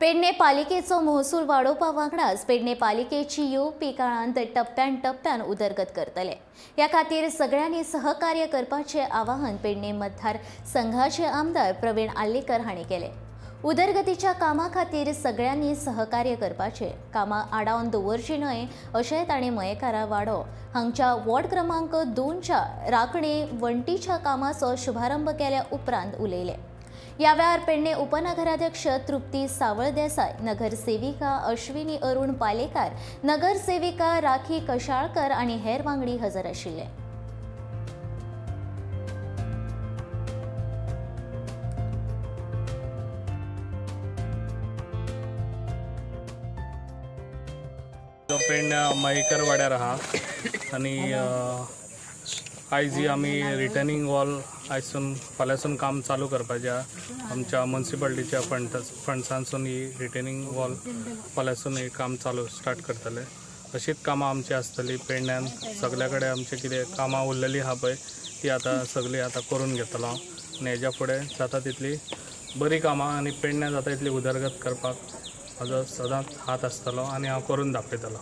पेडणे पालिकेचो महसूल वाडोवपा वांगडाच पेडणे पालिकेची येवपी काळांत टप्प्यान टप्प्यान उदरगत करतले. ह्या खातीर सगळ्यांनी सहकार्य करपाचें आवाहन पेडणे मतदार संघाचे आमदार प्रवीण आर्लेकर हांणी केलें. उदरगतीच्या कामा खातीर सगळ्यांनी सहकार्य करपाचें, कामां आडावन दवरचीं न्हय अशें तांणी मयेकारा वाडो हांगच्या वॉर्ड क्रमांक 2च्या राखणे वण्टीच्या कामाचो शुभारंभ केल्या उपरांत उलयले. ह्या वेळार पेडणे उपनगराध्यक्ष तृप्ती सावळदेसाय, नगरसेविका अश्विनी अरुण पालेकार, नगरसेविका राखी कशाळकर आनी हेर वांगडी हजर आशिल्ले. पेडण्या मयेकर वाड्यार आहा आनी आयज ही आमी रिटर्निंग वॉल आयजसून फाल्यांसून काम चालू करपाचें आहा. आमच्या मुन्सिपालिटीच्या फंड्सांसून ही रिटर्निंग वॉल फाल्यांसून हे काम चालू स्टार्ट करतले. अशीच कामां आमची आसतली पेडण्यान. सगल्या कडेन आमचें कितें कामां उरलेलीं आहा पळय ती आतां सगळीं आतां करून घेतलो हांव आनी हेज्या फुडें जाता तितली बरीं कामां आनी पेडण्यां जाता तितली उदरगत करपाक म्हाजो सदांच हात आसतलो आनी हांव करून दाखयतलो.